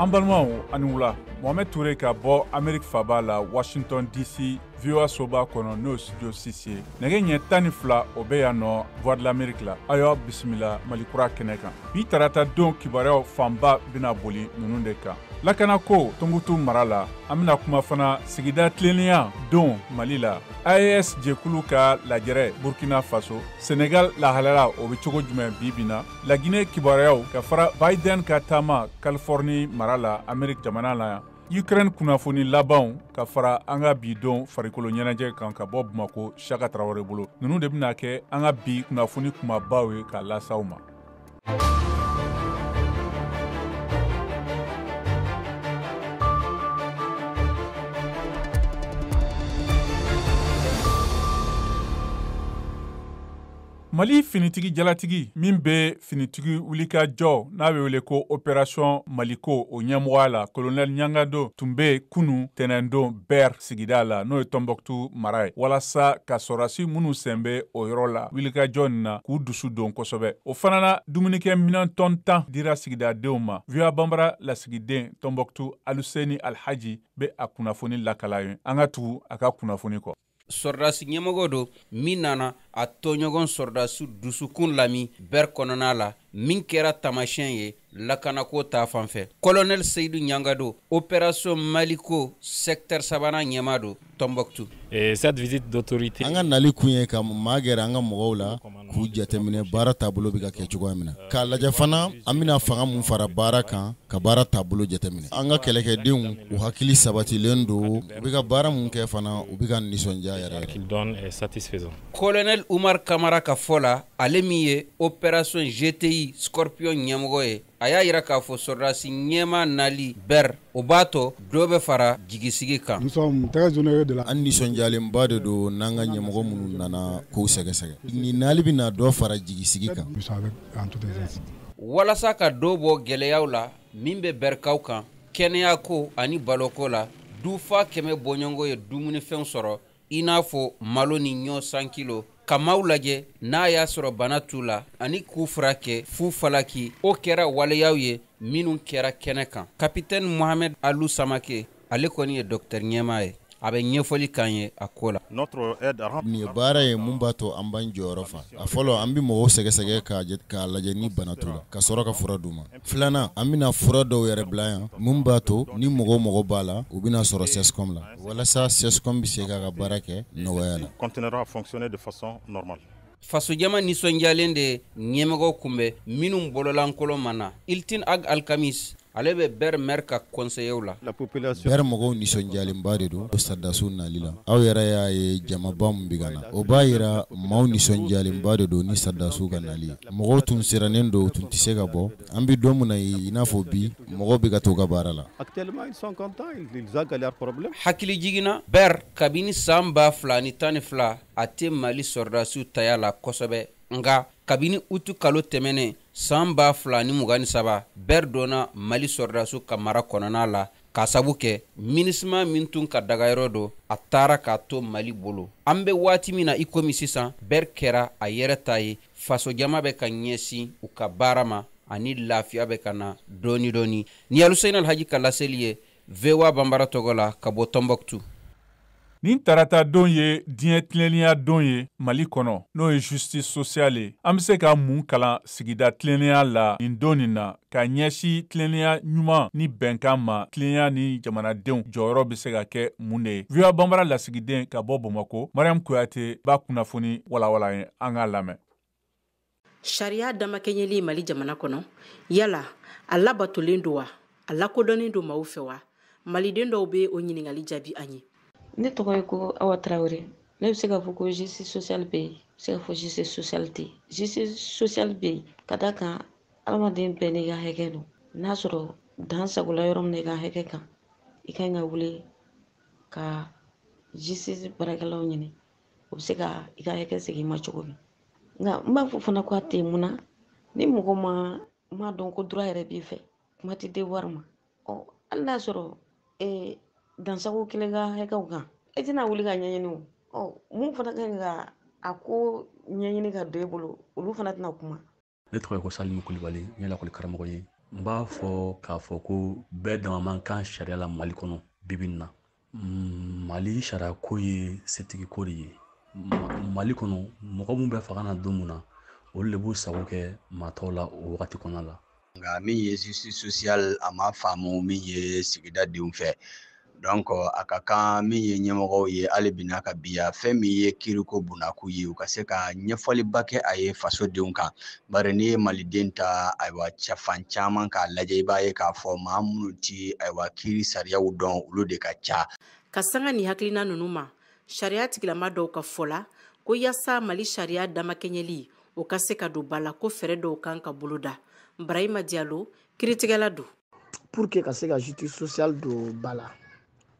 An balimaw, a ni wula. Mohamed Touré ka bɔ Amérique faba la, Washington DC, VOA soba kɔnɔ, n'o studio 6 ye. Nɛgɛ ɲɛ 12, o bɛ yan nɔ Voix de l'Amérique la. Aw y'aw bisimila Mali kura kɛnɛ kan. Bi tarata don kibaruyaw fanba bɛna boli ninnu de kan: lakanako Tombouctou mara la, an bɛna kuma fana sigida tilennenya don Mali la, AES jɛkulu ka lajɛrɛ Burkina Faso, Senegal lahalaya o bɛ cogo jumɛn bi bi na, Laginɛ kibaruyaw, ka fara Biden ka taama Californie mara la, Amérique jamana la yan, Ukraine kunnafoni labanw, ka fara an ka bi don farikolo ɲɛnajɛ kan ka bɔ Bamako, Saka Tarawele bolo. Ninnu de bɛna kɛ an ka bi kunnafoni kumabaw ye k'a lasaw ma. Mali finitigi jalatigi min bɛ finitigi wulikajɔ n'a bɛ wele ko Opération Maliko, o ɲɛmɔgɔya la, colonel Ɲangado tun bɛ kunu tɛnɛndon Ber sigida la, n'o ye Tombouctou mara ye, walasa ka sɔrɔdasi minnu sen bɛ o yɔrɔ la wulikajɔ nin na, k'u dusu don kosɛbɛ. O fana na, dumunikɛ minɛn tɔn 10 dira sigidadenw ma. VOA Banbara lasigiden Tombouctou, Aluseni Alhaji, bɛ a kunnafoni lakala ye. An ka tugu a ka kunnafoni kɔ. Sɔrɔdasi ɲɛmɔgɔ don min nana a tɔɲɔgɔn sɔrɔdasi dusukun lami Bɛr kɔnɔna la, min kɛra taamasiyɛn ye lakanako ta fan fɛ. Colonel Seyidu Ɲangado, Opération Maliko secteur sabanan ɲɛmaa don Tombouctou. Cette visite d'autorité An ka nali kun ye ka maa gɛrɛ an ka mɔgɔw la, k'u jateminɛ baara taabolo bɛ ka kɛ cogoya min na, k'a lajɛ fana an bɛna fanga mun fara baara kan, ka baara taabolo jateminɛ. An ka kɛlɛkɛdenw, u hakili sabatilen don, u bɛ ka baara mun kɛ fana, u bɛ ka nisɔndiya yɛrɛ yɛrɛ. Qu'il donne est satisfaisant. Colonel Umar Kamara ka fɔ la, ale min ye Opération GTI Scorpion ɲɛmɔgɔ ye, a y'a yira k'a fɔ sɔrɔdasi ɲɛma nali Bɛr, o b'a to dɔ bɛ fara jigisigi kan. An nisɔndiyalenba de don n'an ka ɲɛmɔgɔ minnu nana kow sɛgɛsɛgɛ. Nin nali bɛna dɔ fara jigisigi kan. Walasa ka dɔ bɔ gɛlɛyaw la min bɛ Bɛrikaw kan kɛnɛyako ani baloko la, dufa 100 bɔɲɔgɔnko ye dumunifɛnw sɔrɔ, i n'a fɔ malo ni ɲɔ 100 kilo, ka maaw lajɛ n'a y'a sɔrɔ bana t'u la ani k'u furakɛ fu falaki. O kɛra waleyaw ye minnu kɛra kɛnɛ kan. Kapitɛni Mohamed Alou Samake, ale kɔni ye docteur ɲɛmaa ye, a bɛ ɲɛfɔli k'an ye a ko la. Nin ye baara ye mun b'a to an b'an jɔyɔrɔ fa. A fɔlɔ, an bɛ mɔgɔw sɛgɛsɛgɛ k'a lajɛ ni bana t'u la, ka sɔrɔ ka fura d'u ma. Filanan, an bɛna fura dɔw yɛrɛ bila yan mun b'a to ni mɔgɔ mɔgɔ b'a la, u bɛna sɔrɔ CSCOM la, walasa CSCOM bɛ se k'a ka baara kɛ nɔgɔya la. Continuera à fonctionner de façon normale. Fasojama nisɔndiyalen de ɲɛmɔgɔ kunbɛn minnu bololankolon ma na. Iltin Ag Alkamis, ale bɛ Bɛr maire ka conseiller la. Bɛr mɔgɔw nisɔndiyalenba de don sɔrɔdasiw nali la. Aw yɛrɛ y'a ye, jamaba min bɛ ka na, o b'a yira maaw nisɔndiyalenba de don ni sɔrɔdasiw ka nali ye. Mɔgɔw tun sirannen don, tun tɛ se ka bɔ. An bɛ don min na i n'a fɔ bi, mɔgɔw bɛ ka to ka baara la. Hakili jiginna, Bɛr kabini san 2012, a tɛ Mali sɔrɔdasiw taya la kosɛbɛ, nka kabini utu kalo tɛmɛnen san 2023, Bɛr donna Mali sɔrɔdasiw ka mara kɔnɔna la, k'a sabu kɛ MINUSMA min tun ka dagayɔrɔ don, a taara k'a to Mali bolo. An bɛ waati min na i komi sisan, Bɛr kɛra a yɛrɛ ta ye. Fasojama bɛ ka ɲɛsin u ka baara ma ani lafiya bɛ ka na dɔɔni dɔɔni. Ni Aluseyini Alhaji ka laseli ye VOA Banbara tɔgɔ la ka bɔ Tombouctou. Nin tarata don ye diɲɛ tilennenya don ye Mali kɔnɔ, n'o ye justice sociale ye. An bɛ se ka mun kalan sigida tilennenya la nin don nin na ka ɲɛsin tilennenya ɲuman ni bɛnkan ma? Tilennenya ni jamanadenw jɔyɔrɔ bɛ se ka kɛ mun de ye? VOA Banbara lasigiden ka bɔ Bamakɔ, Mariam Kuyate b'a kunnafoni walawala ye. An k'a lamɛn. Sariya damakɛɲɛli Mali jamana kɔnɔ, yala a labatolen don wa? A lakodɔnnen don maaw fɛ wa? Maliden dɔw bɛ o ɲininkali jaabi an ye. Ne tɔgɔ ye ko Awa Tarawele. Ne bɛ se k'a fɔ ko justice sociale bɛ yen, bɛ se k'a fɔ justice sociale tɛ yen. Justice sociale bɛ yen ka d'a kan adamaden bɛɛ n'i ka hakɛ don. N'a sɔrɔ dan sagola yɔrɔ min na i ka hakɛ kan, i ka ɲi ka wuli ka justice baarakɛlaw ɲini, o bɛ se ka i ka hakɛ segin i ma cogo min. Nka n b'a fɔ fana ko a tɛ yen. Mun na? Ni mɔgɔ ma dɔn ko droit yɛrɛ b'i fɛ, kuma tɛ devoir ma. Ɔ hali n'a sɔrɔ dansago kelen ka hakɛw kan, e tɛna wuli ka ɲɛɲini o. Ɔ mun fana ka ɲi ka a ko ɲɛɲini ka don e bolo, olu fana tɛna kuma. Ne tɔgɔ ye ko Salimu Kulibali, n ye lakɔli karamɔgɔ ye. N b'a fɔ k'a fɔ ko bɛɛ dama man kan sariya la Mali kɔnɔ bibi in na. Mali sariya ko ye setigi ko de ye. Mali kɔnɔ mɔgɔ min bɛ fanga na don min na, olu de b'u sago kɛ maa tɔw la o wagati kɔnɔna la. Nka min ye justice sociale, a ma faamu min ye sigida denw fɛ. Donc a ka kan min ye ɲɛmɔgɔw ye hali bi n'a ka biya, fɛn min ye kiriko bunakun ye, u ka se ka ɲɛfɔliba kɛ a ye fasodenw kan. Bari n'i ye maliden ta, ayiwa, fan caman k'a lajɛ, i b'a ye k'a fɔ maa minnu ti, ayiwa, kiiri sariyaw dɔn, olu de ka ca. Ka sanga ni hakilina ninnu ma, sariya tigilama dɔw ka fɔ la ko yaasa Mali sariya damakɛɲɛli o ka se ka don ba la, ko fɛɛrɛ dɔw kan ka boloda. Brahima Diallo, kiritigɛla don. Pour que ka se ka justice sociale don ba la,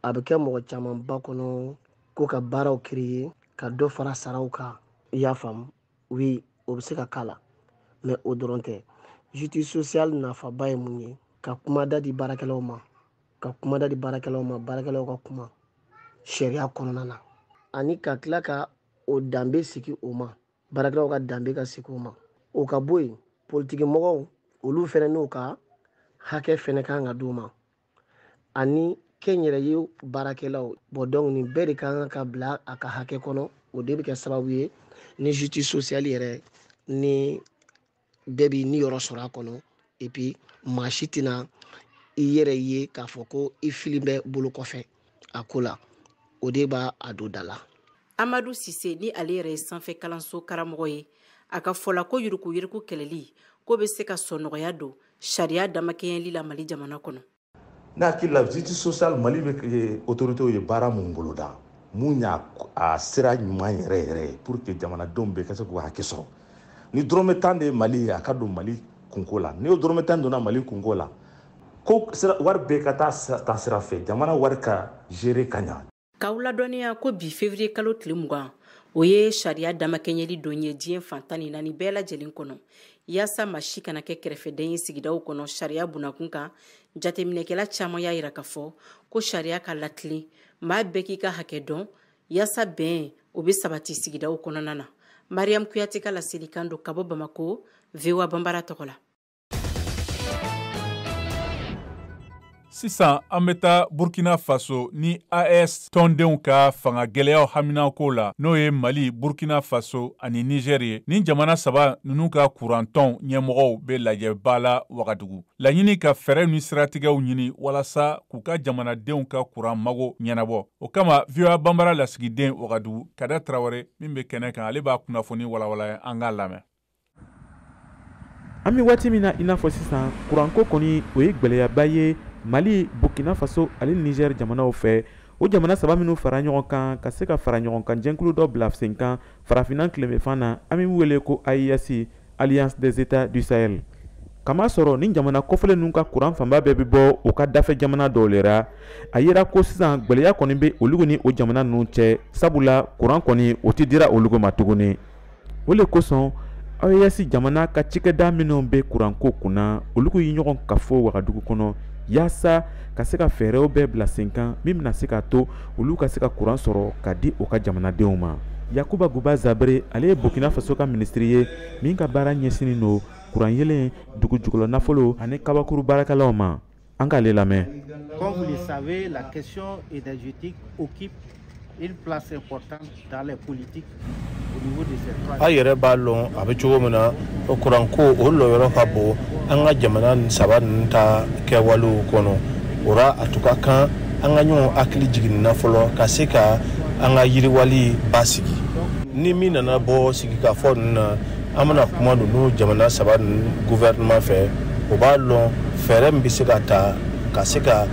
a bɛ kɛ mɔgɔ camanba kɔnɔ ko ka baaraw créer, ka dɔ fara saraw kan, i y'a faamu? Oui, o bɛ se ka k'a la, mais o dɔrɔn tɛ. Justice sociale nafaba ye mun ye? Ka kumada di baarakɛlaw ma, ka kumada di baarakɛlaw ma, baarakɛlaw ka kuma sariya kɔnɔna na, ani ka tila ka o danbe sigi o ma, baarakɛlaw ka danbe ka sigi o ma. O ka bɔ yen, politiki mɔgɔw olu fɛnɛ n'u ka hakɛ fɛnɛ kan ka d'u ma, ani kɛnyɛrɛye baarakɛlaw. Bon, donc nin bɛɛ de kan ka bila a ka hakɛ kɔnɔ. O de bɛ kɛ sababu ye ni justice sociale yɛrɛ ni bɛɛ b'i niyɔrɔ sɔrɔ a kɔnɔ, et puis maa si tɛna i yɛrɛ ye k'a fɔ ko i fili bɛ bolo kɔfɛ a ko la. O de b'a a don da la. Amadu Sise, ni ale yɛrɛ ye sanfɛ kalanso karamɔgɔ ye, a ka fɔ la ko yuruguyurugu kɛlɛli ko bɛ se ka sɔnɔgɔya don sariya damakɛɲɛli la Mali jamana kɔnɔ. Ne hakili la, justice sociale, Mali bɛ autorités ye baara mun boloda, mun y'a a sira ɲuman yɛrɛ yɛrɛ ye pour que jamanadenw bɛɛ ka se k'u hakɛ sɔrɔ, ni dɔrɔmɛ 10 de ye Mali ye, a ka don Mali kunko la. Ni o dɔrɔmɛ 10 donna Mali kunko la, ko wari bɛɛ ka taa ta sira fɛ, jamana wari ka gérer ka ɲa. K'aw ladɔnniya ko bi février kalo tile 20, o ye sariya damakɛɲɛli don ye diɲɛ fan 14 bɛɛ lajɛlen kɔnɔ, yaasa maa si kana kɛ kɛrɛfɛden ye sigidaw kɔnɔ sariya bunakun kan. Jateminɛkɛla caman y'a yira k'a fɔ ko sariya ka latilen, maa bɛɛ k'i ka hakɛ dɔn, yaasa bɛn o bɛ sabati sigidaw kɔnɔna na. Mariam Kuyate ka laselikan don ka bɔ Bamako, VOA Banbara tɔgɔ la. Sisan an bɛ taa Burkina Faso ni AES tɔndenw ka fanga gɛlɛyaw haminako la, n'o ye Mali, Burkina Faso ani Niger ye. Ni jamana saba ninnu ka kurantɔn ɲɛmɔgɔw bɛ lajɛba la Wagadugu, laɲini ka fɛɛrɛ ni siratigɛw ɲini walasa k'u ka jamanadenw ka kuran mago ɲɛnabɔ. O kama, VOA Banbara lasigiden Wagadugu, Kada Tarawele, min bɛ kɛnɛ kan, ale b'a kunnafoni walawala. An k'a lamɛn. An bɛ waati min na i n'a fɔ sisan, kuranko kɔni o ye gwɛlɛyaba ye Mali, Burkina Faso ale Niger jamanaw fɛ. O jamana saba minnu fara ɲɔgɔn kan ka se ka fara ɲɔgɔn kan jɛnkulu dɔ bila sen kan farafinna tilebenfan na, an bɛ wele ko AES, Alliance des États du Sahel. Kamasɔrɔ ni jamana kɔfɛlen ninnu ka kuran fanba bɛɛ bɛ bɔ u ka dafɛ jamana dɔw le ra. A yera ko sisan gwɛlɛya kɔni bɛ olu ni o jamana ninnu cɛ, sabula kuran kɔni o tɛ dira olu ma tuguni. O le kosɔn, AES jamana ka cikɛda minnu bɛ kuranko kunna, olu ye ɲɔgɔn kafo Wagadugu kɔnɔ yaasa ka se ka fɛɛrɛw bɛɛ bila sen kan min bɛna se k'a to olu ka se ka kuran sɔrɔ ka di u ka jamanadenw ma. Yakuba Guba Zabere, ale ye Burkina Faso ka minisiri ye min ka baara ɲɛsinnen don kuran yelen, dugu jukɔrɔ nafolo ani kabakuru baarakɛlaw ma. An k'ale lamɛn. Comme vous le savez, la question énergétique occupe une place importante dans les politiques au niveau de ces trois. A yɛrɛ b'a lɔn a bɛ cogo min na, o kuranko o lɔyɔrɔ ka bon an ka jamana saba ninnu ta kɛwalew kɔnɔ. O ra, a tun ka kan an ka ɲɔgɔn hakili jigin na fɔlɔ ka se ka an ka yiriwali basigi. Ni min nana bɔ sigikafɔ ninnu na, an bɛna kuma ninnu jamana saba ninnu gouvernement fɛ, o b'a lɔn fɛɛrɛ min bɛ se ka ta ka se ka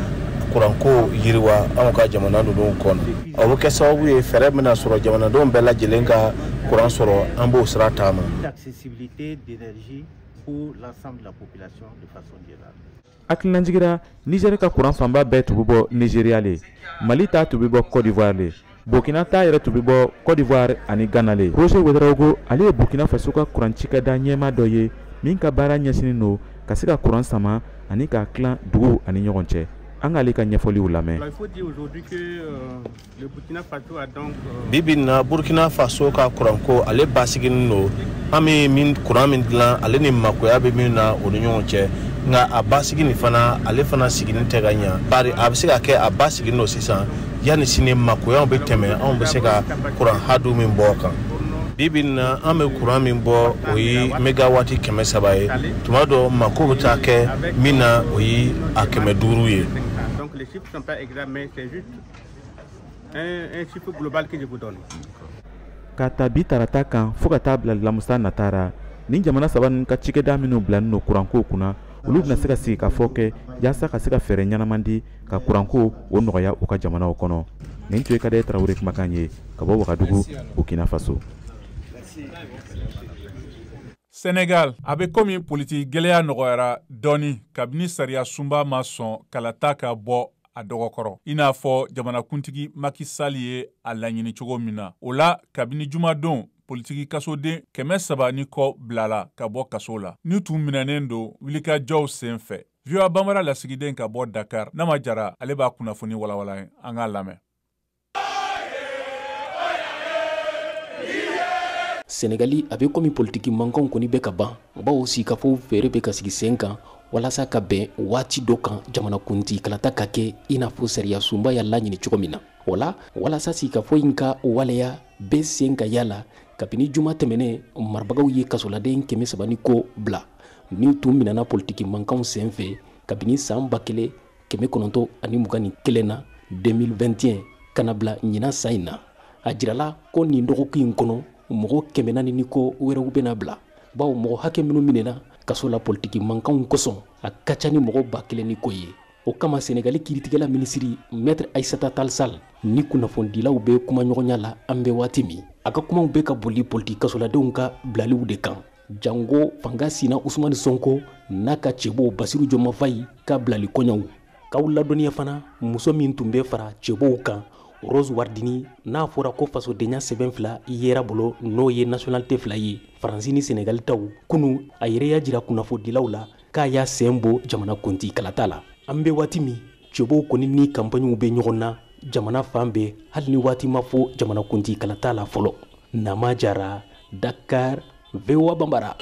kuranko yiriwa anw ka jamana ninnu kɔnɔ. O bɛ kɛ sababu ye fɛɛrɛ bɛna sɔrɔ, jamanadenw bɛɛ lajɛlen ka kuran sɔrɔ, an b'o sira taama. L'accessibilité d'énergie pour l'ensemble de la population de façon générale. Hakilinajigira, Niger ka kuran fanba bɛɛ tun bɛ bɔ Nigeria le, Mali ta tun bɛ bɔ Côte d'Ivoire le, Burkina ta yɛrɛ tun bɛ bɔ Côte d'Ivoire ani Ghana le. Roger Ouedraogo, ale ye Burkina Faso ka kuran cikɛda ɲɛmaa dɔ ye min ka baara ɲɛsinnen don ka se ka kuran sama ani k'a tilan duguw ani ɲɔgɔn cɛ. An k'ale ka ɲɛfɔliw lamɛn. Bi bi in na, Burkina Faso ka kuranko, ale basiginin don. An bɛ min kuran min dilan, ale ni makoya bɛ min na, o ni ɲɔgɔn cɛ. Nka a basigi nin fana, ale fana siginin tɛ ka ɲa, bari a bɛ se ka kɛ a basiginin don sisan, yanni sini makoyaw bɛ tɛmɛ, anw bɛ se ka kuran hadu min bɔ o kan. Bi bi in na, an bɛ kuran min bɔ, o ye mégawati 300 ye. Tuma dɔ, mako bɛ taa kɛ min na, o ye a 500 ye. Donc les chiffres sont pas exacts, mais c'est juste un chiffre global que je vous donne. Ka ta bi tarata kan fo ka taa bila lamusa natara, nin jamana saba ninnu ka cikɛda minnu bilalen don kuranko kunna, olu bɛna se ka sigi ka fɔ kɛ yaasa ka se ka fɛɛrɛ ɲɛnaman di ka kuranko o nɔgɔya u ka jamanaw kɔnɔ. Nin tun ye Kadɛ Tarawele kumakan ye ka bɔ Wagadugu, Burkina Faso. Senegal, a bɛ komi politiki gɛlɛya nɔgɔyara dɔɔni kabini sariya sunba ma sɔn kalata ka bɔ a dɔgɔkɔrɔ, i n'a fɔ jamanakuntigi Macky Sall ye a laɲini cogo min na. O la, kabini jumadon, politiki kasoden 300 ni kɔ bilala ka bɔ kaso la ni tun minɛnen don wulikajɔw sen fɛ. VOA Bambara lasigiden ka bɔ Dakar, Nama Jara, ale b'a kunnafoni walawala ye. An k'a lamɛn. Senegali, a bɛ komi politiki mankanw kɔni bɛ ka ban, bawo sigikafɔw fɛɛrɛ bɛ ka sigi sen kan walasa ka bɛn waati dɔ kan jamanakuntigi kalata ka kɛ i n'a fɔ sariya sunba y'a laɲini cogo min na. O la, walasa sigikafɔ in ka waleya bɛ sen ka yala, kabini juma tɛmɛnen, marabagaw ye kasoladen 300 ni kɔ bila min tun minɛna politiki mankanw sen fɛ kabini san 1921 na, 2021, ka na bila ɲinan san in na. A jirala ko nin dɔgɔkun in kɔnɔ, mɔgɔ 400 ni kɔ wɛrɛw bɛna bila, bawo mɔgɔ hakɛ minnu minɛna kaso la politiki mankanw kosɔn, a ka ca ni mɔgɔ 1000 ni kɔ ye. O kama, Senegali kiiritigɛla minisiri Maître Aïssata Tall Sall ni kunnafonidilaw bɛ kumaɲɔgɔnya la an bɛ waati min, a ka kumaw bɛ ka boli politiki kasoladenw ka bilaliw de kan, jango fanga sina Ousmane Sonko n'a ka cɛbɔw Basiru Diomaye Faye ka bilali kɔɲɔw. K'aw ladɔnniya fana, muso min tun bɛ fara cɛbɔw kan, Rose Wardini, n'a fɔra ko fasodenya sɛbɛn fila yera bolo, n'o ye nationalité fila ye, Faransi ni Senegali taw, kunu a yɛrɛ y'a jira kunnafonidilaw la k'a y'a sen bɔ jamana kuntigi kalata la. An bɛ waati min, cɛbɔw kɔni ni kanpaɲiw bɛ ɲɔgɔn na jamana fan bɛɛ, hali ni waati ma fɔ jamana kuntigi kalata la fɔlɔ. Nama Jara, Dakar, VOA Bambara.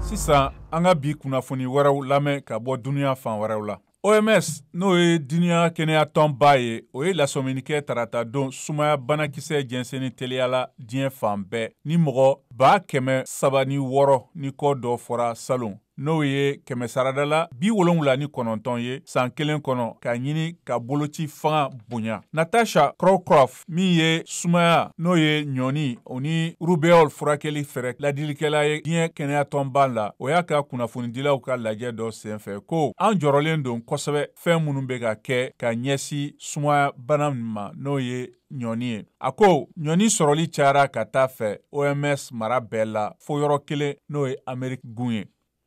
Sisan, an ka bi kunnafoni wɛrɛw lamɛn ka bɔ duniya fan wɛrɛw la. OMS, n'o ye duniya kɛnɛyatɔnba ye, o ye lasɔmini kɛ tarata don sumaya banakisɛ jɛnsɛnni teliya la diɲɛ fan bɛɛ, ni mɔgɔ 306 ni kɔ dɔ fɔra salon, n'o ye kɛmɛ saradala 79 ye san kelen kɔnɔ, ka ɲini ka boloci fanga bonya. Natasha Crowcroft, min ye sumaya, n'o ye ɲɔni o ni rubéole furakɛli fɛɛrɛ ladilikɛla ye diɲɛ kɛnɛyatɔnba la, o y'a ka kunnafonidilaw ka lajɛ dɔ senfɛ ko an jɔrɔlen don kosɛbɛ fɛn minnu bɛ ka kɛ ka ɲɛsin sumaya bana ma, n'o ye ɲɔni ye. A ko ɲɔni sɔrɔli cayara ka taa fɛ OMS mara bɛɛ la fo yɔrɔ kelen, n'o ye Ameriki gun ye.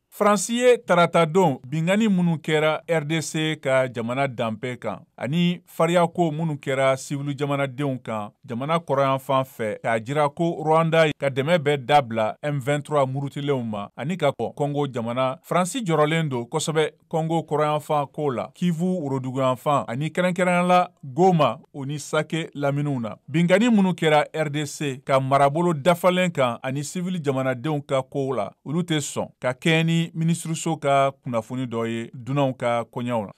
Faransi ye taratadon binkanni minnu kɛra RDC ka jamana danbe kan ani fariyako minnu kɛra siwili jamanadenw kan jamana kɔrɔyanfan fɛ, k'a jira ko Rwanda ka dɛmɛ bɛ dabila M23 murutilenw ma ani ka kɔ Congo jamana. Faransi jɔrɔlen don kosɛbɛ Congo kɔrɔyanfan ko la, Kivu woroduguyanfan ani kɛrɛnkɛrɛnnenya la Goma o ni Sake laminiw na. Binkanni minnu kɛra RDC ka marabolo dafalen kan ani siwili jamanadenw ka kow la, olu tɛ sɔn ka kɛɲɛ ni minisiriso ka kunnafoni dɔ ye dunanw ka koɲɛw la.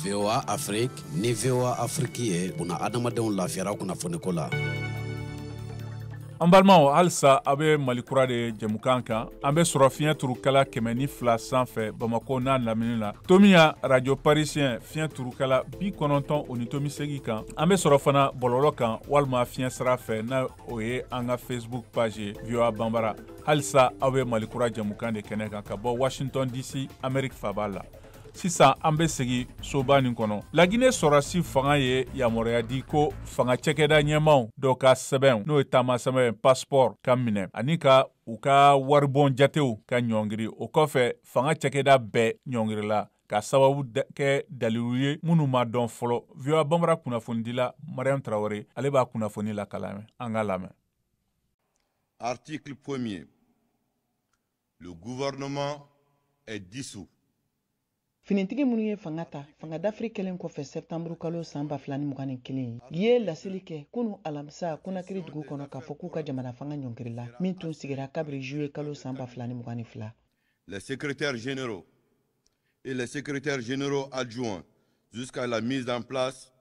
VOA Afrique ni VOA Afrique ye buna adamadenw lafiyara kunnafoniko la. An balimaw, halisa a bɛ Mali kura de jɛmukan kan. An bɛ sɔrɔ fiɲɛ turukala 102 sanfɛ Bamakɔ n'a lamini la, Tomiya radio parisien fiɲɛ turukala 90.8 kan. An bɛ sɔrɔ fana bɔlɔlɔ kan walima fiɲɛ sira fɛ, n'a o ye an ka Facebook page ye VOA Bambara. Halisa aw bɛ Mali kura jɛmukan de kɛnɛ kan ka bɔ Washington DC, Amérique faba la. Sisan an bɛ segin soba nin kɔnɔ. Lagine sɔrɔdasi fanga ye yamaruya di ko fanga cakɛda ɲɛmaaw dɔ ka sɛbɛn, n'o ye taama sɛbɛn passeport, ka minɛ ani ka u ka waribon jatew ka ɲɔngiri. O kɔfɛ, fanga cakɛda bɛɛ ɲɔngirila ka sababu kɛ dalilu ye minnu ma dɔn fɔlɔ. VOA Bambara kunnafonidila Mariam Traoré, ale b'a kunnafoni lakala, an ka lamɛn. Article 1er. Le gouvernement est dissous. Finitigi minnu ye fanga ta fanga dafiri kɛlen kɔfɛ sɛptanburu kalo san 2021 ye laseli kɛ kunu alamisa Konakiri dugu kɔnɔ k'a fɔ k'u ka jamana fanga ɲɔngirila min tun sigira kabiri juillet kalo san 2022. Les secrétaires généraux et les secrétaires généraux adjoints jusqu'à la mise en place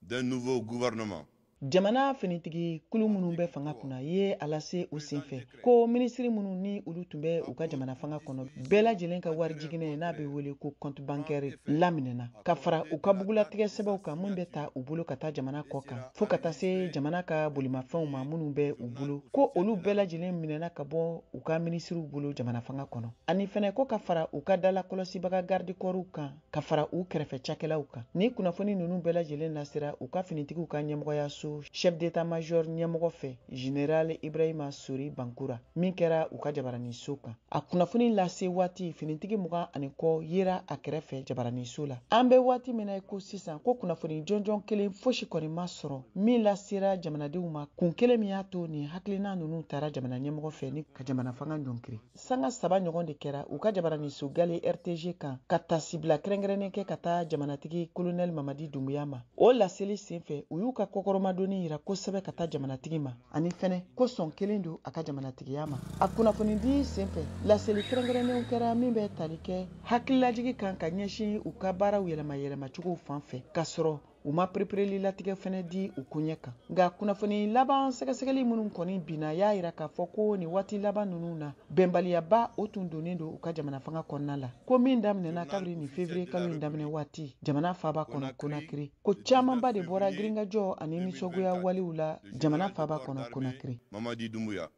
d'un nouveau gouvernement. Jamana finitigi kulu minnu bɛ fanga kunna ye a lase u senfɛ ko minisiri minnu ni olu tun bɛ u ka jamana fanga kɔnɔ, bɛɛ lajɛlen ka wari jiginɛ n'a bɛ wele ko compte bancaire laminɛna, ka fara u ka bugulatigɛ sɛbɛnw kan min bɛ ta u bolo ka taa jamana kɔ kan, fo ka taa se jamana ka bolimafɛnw ma minnu bɛ u bolo, ko olu bɛɛ lajɛlen minɛna ka bɔ u ka minisiriw bolo jamana fanga kɔnɔ. Ani fɛnɛ ko ka fara u ka dalakɔlɔsibaga garde-corps kan, ka fara u kɛrɛfɛ cakɛlaw kan. Ni kunnafoni ninnu bɛɛ lajɛlen lasera u ka finitigiw ka ɲɛmɔgɔyaso chef d'état-major ɲɛmɔgɔ fɛ, général Ibrahima Sori Bankura, min kɛra u ka jabaraniso kan. A kunnafoni lase waati, finitigi 20 ani kɔ yera a kɛrɛfɛ jabaraniso la. An bɛ waati min na i ko sisan, ko kunnafoni jɔnjɔn kelen fosi kɔni ma sɔrɔ min lasera jamanadenw ma, kun kelen min y'a to nin hakilina ninnu taara jamana ɲɛmɔgɔ fɛ ni ka jamana fanga ɲɔngiri. Sanga 3 ɲɔgɔn de kɛra u ka jabaraniso gale RTG kan ka tasibila kɛrɛnkɛrɛnnen kɛ ka taa jamanatigi colonel Mamadi Doumbouya ma. O laseli senfɛ, u y'u ka kɔkɔrɔmadonni yira kosɛbɛ ka taa jamanatigi ma, ani fɛnɛ ko sɔn kelen don a ka jamanatigiya ma. A kunnafonidi senfɛ, laseli kɛrɛnkɛrɛnnenw kɛra min bɛ tali kɛ hakililajigi kan ka ɲɛsin u ka baaraw yɛlɛma yɛlɛmacogow fan fɛ, k'a sɔrɔ u ma perepereli latigɛ fɛnɛ di u koɲɛ kan. Nka kunnafoni laban sɛgɛsɛgɛli minnu kɔni binna y'a yira k'a fɔ ko nin waati laban ninnu na, bɛnbaliyaba o tun donnen don u ka jamana fanga kɔnɔna la, ko min daminɛna kabiri nin février kalo in daminɛ waati jamana faaba kɔnɔ Konakiri. Ko camanba de bɔra girinkajɔ ani nisɔngoya walew la jamana faaba kɔnɔ Konakiri. Mamadi Doumbouya,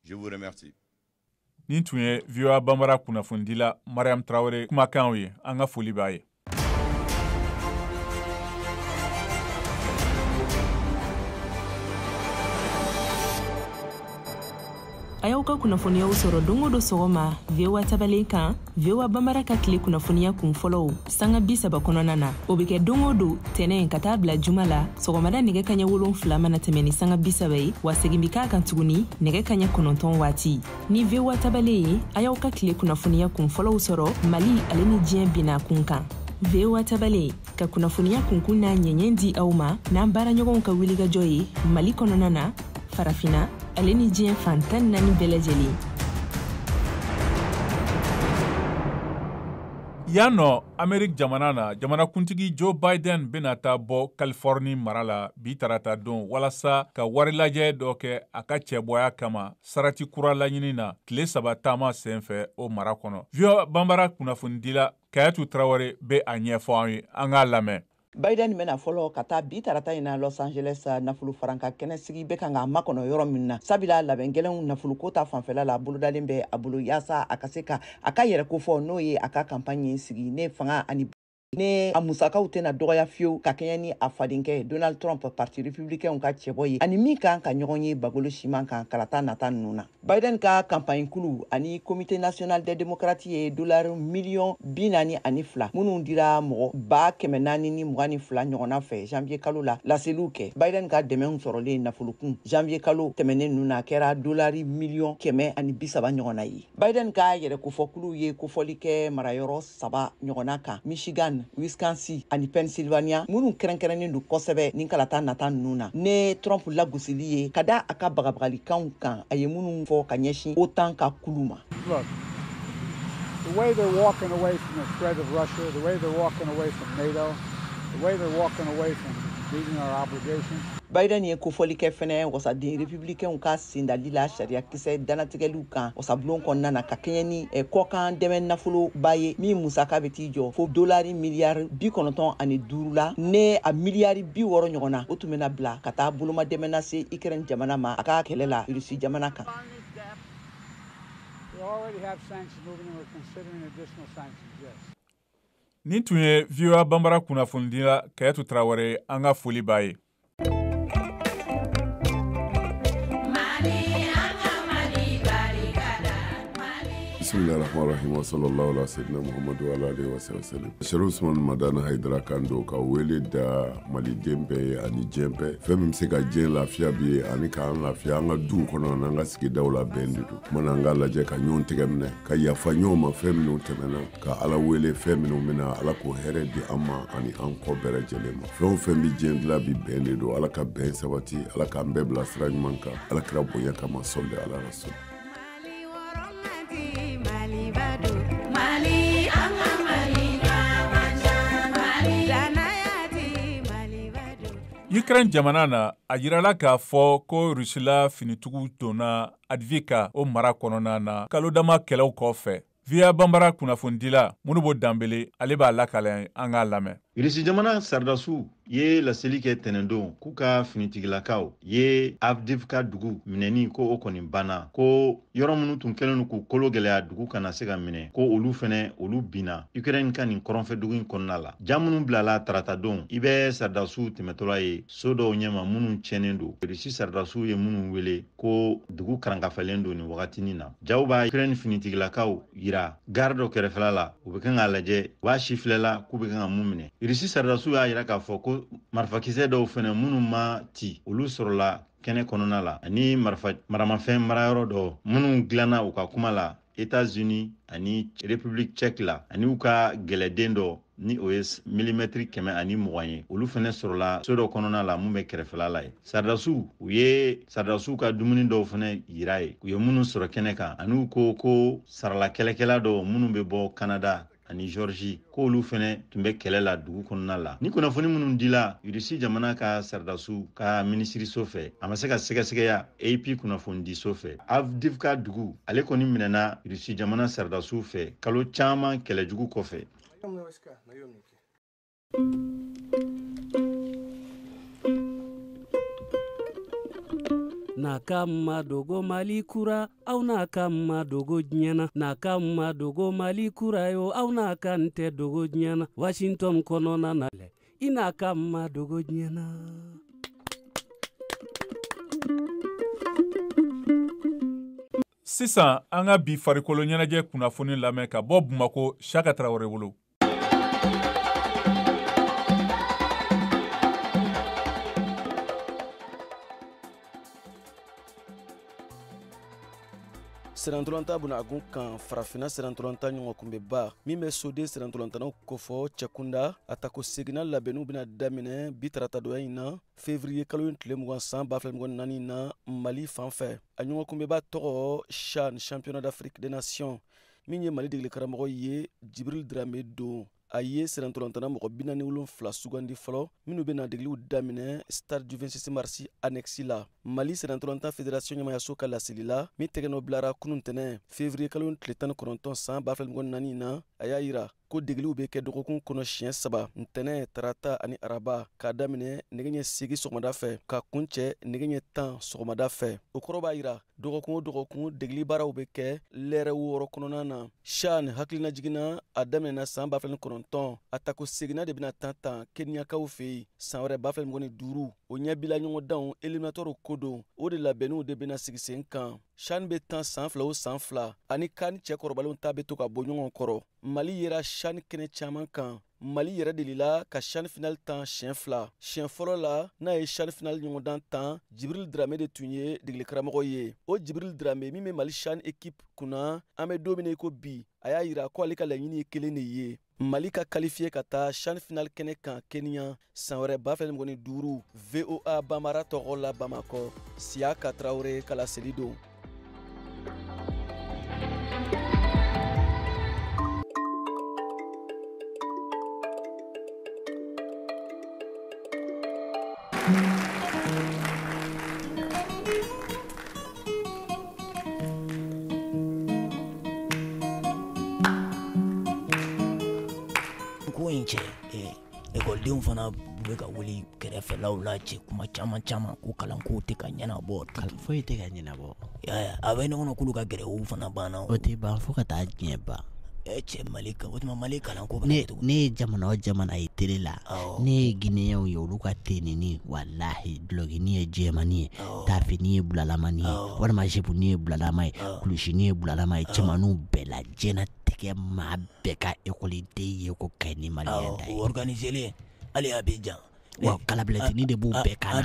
je vous remercie. Nin tun ye VOA Bambara kunnafonidila Mariam Traoré kumakanw ye. An ka foli b'a ye. A y'aw ka kunnafoniyaw sɔrɔ don o don sɔgɔma VOA tabalen kan, VOA Bambara ka tile kunnafoniya kun fɔlɔw sanga 30 kɔnɔna na. O bɛ kɛ don o don tɛnɛn ka taa bila juma la sɔgɔmada nɛgɛ kaɲɛ 7 mana tɛmɛ ni sanga 30 ye, wa segin bɛ k'a kan tuguni nɛgɛ kaɲɛ 9 waati. Ni VOA tabalen ye, a y'aw ka tile kunnafoniya kun fɔlɔw sɔrɔ Mali ale ni diɲɛ binna kun kan. VOA tabalen ka kunnafoniya kunkun n'a ɲɛɲɛ di aw ma n'an baaraɲɔgɔnw ka wulikajɔ ye Mali kɔnɔna na, Farafina ale ni diɲɛ fan 14 bɛɛ lajɛlen. Yan nɔ, Amerique jamana na, jamanakuntigi Joe Biden bɛna taa bɔ Californie mara la bi tarata don walasa ka warilajɛ dɔ kɛ a ka cɛbɔya kama sarati kura laɲini na tile 3 taama senfɛ o mara kɔnɔ. VOA Bambara kunnafonidila Kayatu Traoré bɛ a ɲɛfɔ an ye, an k'a lamɛn. Biden bɛna fɔlɔ ka taa bi tarata in na Los Angeles nafolo faranka kɛnɛ sigi bɛ kan k'a makɔnɔ yɔrɔ min na, sabula labɛn gɛlɛnw nafoloko ta fanfɛla la bolodalen bɛ a bolo yaasa a ka se ka a ka yɛrɛ kofɔ, n'o ye a ka campagne sigi ne fanga ani ne a musakaw tɛna dɔgɔya fiyewu ka kɛɲɛ ni a fadenkɛ Donald Trump, parti républicain ka cɛbɔ ye, ani min kan ka ɲɔgɔn ye bagolo siman kan kalata nata ninnu na. Biden ka campagne kulu ani comité national des démocrates ye dollar miliyɔn 42 minnu dira mɔgɔ 422 ɲɔgɔnna fɛ janvier kalo la laseliw kɛ. Biden ka dɛmɛw sɔrɔlen nafolokun janvier kalo tɛmɛnen ninnu na kɛra dolari miliyɔn 130 ɲɔgɔnna ye. Biden ka yɛrɛkofɔkulu ye kofɔli kɛ marayɔrɔ 3 ɲɔgɔnna kan, Michigan, Wisconsin ani Pennsylvania, minnu kɛrɛnkɛrɛnnen don kosɛbɛ ni kalata nata ninnu na ne Trump lagosili ye ka da a ka bagabagalikanw kan a ye minnu fɔ ka ɲɛsin OTAN ka kulu ma. Look, the way they're walking away from the threat of Russia, the way they're walking away from NATO, the way they're walking away from meeting our obligations. Biden ye kofɔli kɛ fɛnɛ wasaden républicainw ka sendali la sariyakisɛ dannatigɛliw kan wasabulon kɔnɔna na ka kɛɲɛ ni kɔkan dɛmɛ nafoloba ye min musaka bɛ t'i jɔ fo dolari miliyari 95 la, ne a miliyari 60 ɲɔgɔn na, o tun bɛna bila ka taa boloma dɛmɛ lase Ukraine jamana ma a ka kɛlɛ la Rusi jamana kan. We already have sanctions moving and we're considering additional sanctions, yes. Nin tun ye VOA Banbara kunnafonidila Kayatu Tarawele, an ka foli b'a ye. Bismillahirrahmanirrahim wa sallallahu ala sayyidina Muhammadu wa ala alihi wa sallam. Sherif Usman Madani Haidara kan don ka wele da maliden bɛɛ ye ani diɲɛ bɛɛ. Fɛn min bɛ se ka diɲɛ lafiya bi ye ani k'an lafiya an ka duw kɔnɔ n'an ka sigidaw la bɛn de don. Kumana an k'a lajɛ ka ɲɔgɔn tɛgɛ minɛ, ka yafa ɲɔgɔn ma fɛn minnu tɛmɛna, ka Ala wele fɛn minnu bɛna, Ala k'o hɛrɛ di an ma ani an kɔ bɛɛ lajɛlen ma. Fɛn o fɛn bɛ diɲɛ dilan bi bɛn de don. Ala ka bɛn sabati, Ala k'an bɛɛ bila sira ɲuman kan, Ala kira bonya kama, sɔli ala rasul. Ukraine jamana na, a yirala k'a fɔ ko Rusila finitigiw donna Avdiivka o mara kɔnɔna na kalo dama kɛlɛw kɔfɛ. VOA Banbara kunnafonidila Modibo Danbele, ale b'a lakale, an k'a lamɛn. Irisi jamana sardasiw ye laseli kɛ tɛnɛndon k'u ka finitigilakaw ye Avdiivka dugu minɛni ko o kɔni banna, ko yɔrɔ minnu tun kɛlen don k'u kolo gɛlɛya dugu kana se ka minɛ, ko olu fɛnɛ olu binna Ukraine ka nin kɔrɔnfɛ dugu in kɔnɔna la. Ja minnu bilala taratadon, i bɛ sardasiw tɛmɛtɔla ye so dɔw ɲɛma minnu tiɲɛnen don. Irisi sardasiw ye minnu wele ko dugu karankafalen don nin wagatinin na. Jaw b'a Ukraine finitigilakaw yira gare dɔ kɛrɛfɛla la, u bɛ kan k'a lajɛ, u b'a sifilɛla k'u bɛ kan ka mun minɛ. Irisi sardasiw y'a yira k'a fɔ ko marifakisɛ dɔw fɛnɛ minnu ma ci, olu sɔrɔla kɛnɛ kɔnɔna la, ani maramafɛn marayɔrɔ dɔw minnu dilanna u ka kuma la États-Unis ani République tchèque la, ani u ka gɛlɛden dɔ ni o ye milimɛtiri 120 ye, olu fɛnɛ sɔrɔla so dɔ kɔnɔna la mun bɛ kɛrɛfɛla la ye. Sardasiw u ye sardasiw ka dumuni dɔw fɛnɛ yira ye, u ye minnu sɔrɔ kɛnɛ kan, ani u ko sarala kɛlɛkɛla dɔw minnu bɛ bɔ Canada ani Georgie, k'olu fɛnɛ tun bɛ kɛlɛ la dugu kɔnɔna la. Ni kunnafoni minnu dila Irisi jamana ka sardasiw ka minisiriso fɛ, a ma se ka sɛgɛsɛgɛya AP kunnafonidiso fɛ. Avdiivka dugu ale kɔni minɛna Irisi jamana sardasiw fɛ kalo caman kɛlɛjugu kɔfɛ. N'a ka ma dogo Mali kura, aw n'a ka ma dogo diɲɛ na. N'a ka ma dogo Mali kura yo, aw n'a ka n tɛ dogo diɲɛ na. Washington kɔnɔna na lɛ, i n'a ka ma dogo diɲɛ na. Sisan an ka bi farikolo ɲɛnajɛ kunnafoni lamɛn ka bɔ Bamakɔ Saka Tarawele bolo. Sirantolanta bunagun kan farafinna sirantolanta ɲɔgɔnkunbɛnba min bɛ soden sirantolantanaw kofɔ cɛkunda, a tako seginna labɛnniw bɛna daminɛ bi taratadonya in na février kalo in tile 20 san 2024 na Mali fan fɛ. A ɲɔgɔnkunbɛnba tɔgɔ CHAN, championnat d'Afrique des nations, min ye Mali degeli karamɔgɔ ye Jibril Dramé don. A ye sirantolantana mɔgɔ 47 sugandi fɔlɔ minnu bɛna degeliw daminɛ stade du 26 mars annexe la. Mali sirantolanta fédération ɲɛmayaso ka laseli la min tɛgɛnɔ bilara kunun tɛnɛ février kalo tile 19 san 2024 na, a y'a yira ko degeliw bɛ kɛ dɔgɔkun kɔnɔ siɲɛ 3, ntɛnɛn, tarata ani araba, k'a daminɛ nɛgɛ ɲɛ 8 sɔgɔmada fɛ ka kuncɛ nɛgɛ ɲɛ 10 sɔgɔmada fɛ. O kɔrɔ b'a yira dɔgɔkun o dɔgɔkun degeli baaraw bɛ kɛ lɛrɛ 6 kɔnɔna na. CHAN hakilina jiginna a daminɛna san 2009, a tako seginna de bɛna tan Kenyakaw fɛ yen san wɛrɛ 2025. O ɲɛbila ɲɔgɔndanw éliminatoire ko don, o de labɛnniw de bɛna sigi sen kan. CHAN bɛ tan san 2 o san 2, ani CAN cɛkɔrɔbalenw ta bɛ to ka bɔ ɲɔgɔn kɔrɔ. Mali yera CHAN kɛnɛ caman kan. Mali yɛrɛ delila ka CHAN final tan siɲɛ 2. Siɲɛ fɔlɔ la n'a ye CHAN final ɲɔgɔndan tan, Jibril Dramé de tun ye degeli karamɔgɔ ye. O Jibril Dramé min bɛ Mali CHAN équipe kunna an bɛ don min na i ko bi, a y'a yira ko ale ka laɲini ye kelen de ye, Mali ka qualifié ka taa CHAN final kɛnɛ kan Kenya san wɛrɛ 2025. VOA Bamara tɔgɔ la Bamakɔ, Siyaka Tarawele ka laseli don. Ko in cɛ, ekɔlidenw fana bɛ ka wuli kɛrɛfɛlaw la cɛ, kuma caman caman ko kalanko tɛ ka ɲɛnabɔ, foyi tɛ ka ɲɛnabɔ. A bɛ ɲɔgɔn k'olu ka gɛrɛw fana banna. O tɛ ban fo ka taa diɲɛ ban. Cɛ Mali kan o tuma Mali kalanko bɛ cogo ne ye jamana o jamana ye télé la ne ye Guinéenw ye olu ka tenini walahi dulɔkini ye jɛmani ye tafini ye bulalama ye walima jepuni ye bulalama ye kulusini ye bulalama ye cɛmaninw bɛɛ la diɲɛnatigɛ maa bɛɛ ka ekɔliden ye ko ka ɲi ni maliyɛn ta ye o organiselen hali Abidjan wa kalabilɛtini de b'u bɛɛ kan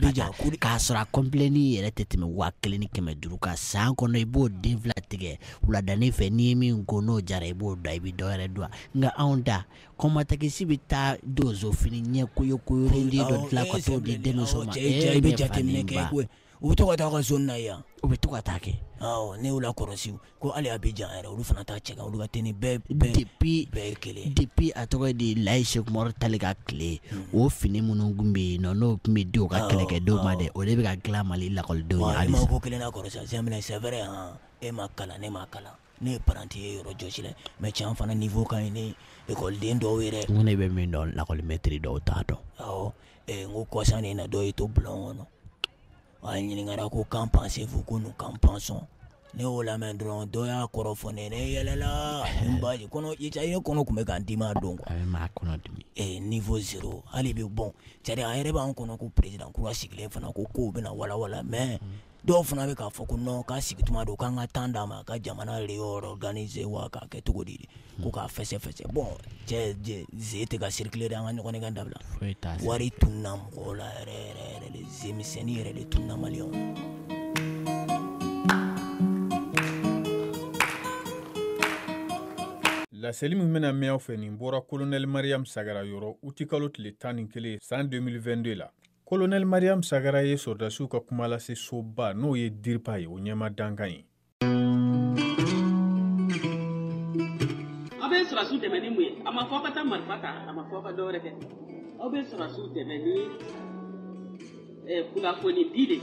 k'a sɔrɔ a kɔnpilɛni yɛrɛ tɛ tɛmɛ 1500 kan san kɔnɔ i b'o den fila tigɛ wuladanin fɛ n'i ye min ko n'o jara i b'o dɔn i bɛ dɔ wɛrɛ dun nka anw da kɔmatakisi bɛ taa donsofini ɲɛ koyokoyolen dɔ dilan ka t'o di denmuso ma i bɛ jateminɛ kɛ koyi u bɛ to ka taa ka zone na yan u bɛ to ka taa kɛ awɔ ne y'u lakɔlɔsi ko hali Abidjan yɛrɛ olu fana ta cɛ kan olu ka tenue bɛɛ bɛɛ ye kelen depuis a tɔgɔ de Layi Seku Umaru Tali ka tile o fini minnu tun bɛ yen nɔ n'o tun bɛ di u ka kɛlɛkɛdenw ma dɛ o de bɛ ka dilan Mali lakɔlidenw ye halisa i ma ko kelen lakɔlɔsi Zɛnbinɛ c'est vrai han e ma kalan ne ma kalan ne ye paranti ye yɔrɔ jɔsi la mais cɛ fana niveau ka ɲi ni ekɔliden dɔw yɛrɛ n ko ne bɛ min dɔn lakɔlimɛtiri dɔw t'a dɔn awɔ n ko kɔsa in na dɔ y'i to bulon kɔnɔ a ɲininkara ko qu'en pensez-vous ko nous qu'en pensons ne y'o lamɛn dɔrɔn dɔ y'a kɔrɔ fɔ ne ne yɛlɛla n baji kɔnɔ i ne kɔnɔ tun bɛ ka n dimi a don quoi a bɛ maa kɔnɔ dimi niveau zéro hali bi bon c'est à dire a yɛrɛ b'an kɔnɔ ko président kura sigilen fana ko kow bɛna walawala mais dɔw fana bɛ k'a fɔ ko non k'a sigi tuma don k'an ka temps d'a ma ka jamana réorganiser wa k'a kɛ cogo di ko k'a fɛsɛ bon cɛ ze tɛ ka circuler dɛ an ka ɲɔgɔn nɛgɛn dabila wari tununna mɔgɔw la yɛrɛ yɛrɛ yɛrɛ de ze misɛnnin yɛrɛ de tununna maliyɛnw na. Laseli min bɛna mɛn aw fɛ nin bɔra Colonel Mariam Sagara yɔrɔ utikalo tile 11 san 2022 la. Colonel Mariam Sagara ye sɔrɔdasiw ka kumalase soba n'o ye DIRPA ye o ɲɛma dankan ye. Aw bɛ sɔrɔdasiw dɛmɛ ni mun ye? A ma fɔ aw ka taa marifa ta, a ma fɔ aw ka dɔwɛrɛ kɛ. Aw bɛ sɔrɔdasiw dɛmɛ ni kunnafoni di de.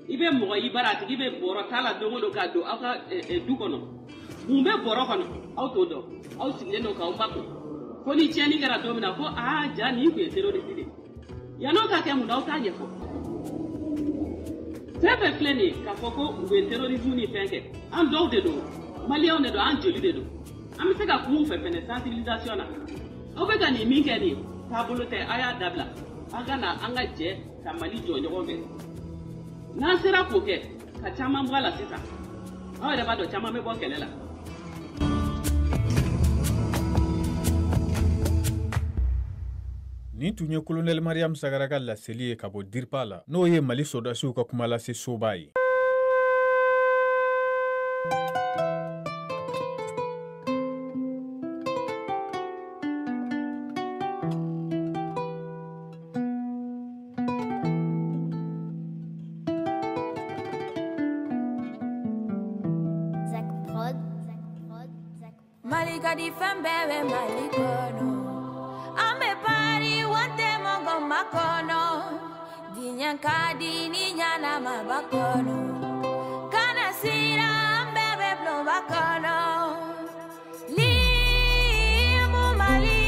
I bɛ mɔgɔ i bara a tigi bɛ bɔrɔ ta la don o don ka don aw ka du kɔnɔ. Mun bɛ bɔrɔ kɔnɔ? Aw t'o dɔn. Aw sigilen don k'aw makun. Fo ni tiɲɛni kɛra don min na ko aa ja nin tun ye terroriste de ye. Yan'o ka kɛ mun na aw t'a ɲɛfɔ. Fɛn fɛn filɛ nin ye k'a fɔ ko u bɛ terrorisme ni fɛn kɛ an dɔw de don maliyɛnw de don an joli de don an bɛ se ka kuma u fɛ fɛnɛ sensibilisation na aw bɛ ka nin min kɛ nin ye taabolo tɛ a y'a dabila an ka na an ka jɛ ka Mali jɔ ɲɔgɔn fɛ n'an sera k'o kɛ ka caman bɔ a la sisan aw yɛrɛ b'a dɔn caman bɛ bɔ kɛlɛ la. Nin tun ye Colonel Mariam Sagara ka laseli ye ka bɔ DIRPA la n'o ye Mali sɔrɔdasiw ka kumalase soba ye. Mali ka di fɛn bɛɛ bɛ Mali kɔnɔ. An bɛ pari wante mɔgɔ ma kɔnɔ. Diɲɛ ka di ni ɲanama ba kɔnɔ. Kana siran an bɛɛ bɛ bulonba kɔnɔ. Limu Mali,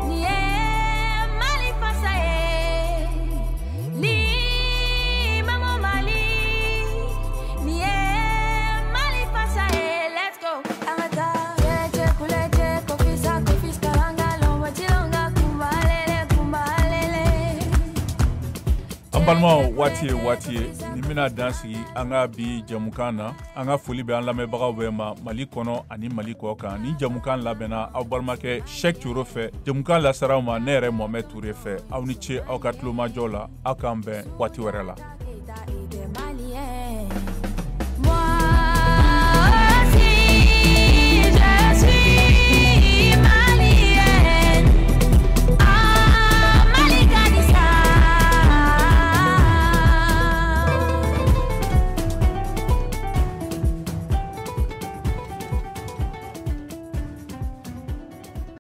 nin ye Mali fasa ye. Limamu Mali, nin ye Mali fasa ye. Let's go. An ka taa. Lɛjɛ kulɛjɛ kofisa kofis karanga lɔnbɔ jilonga kumbalele kumbalele. An balimaw waati ye waati ye nin bɛna dan sigi an ka bi jɛmukan na an ka foli bɛ an lamɛnbagaw bɛɛ ma Mali kɔnɔ ani Mali kɔ kan ni jɛmukan labɛnna aw balimakɛ Cheick Coro fɛ jɛmukan lasara aw ma ne yɛrɛ Mohamed Toure fɛ aw ni ce aw ka tulomajɔ la aw k'an bɛn waati wɛrɛ la.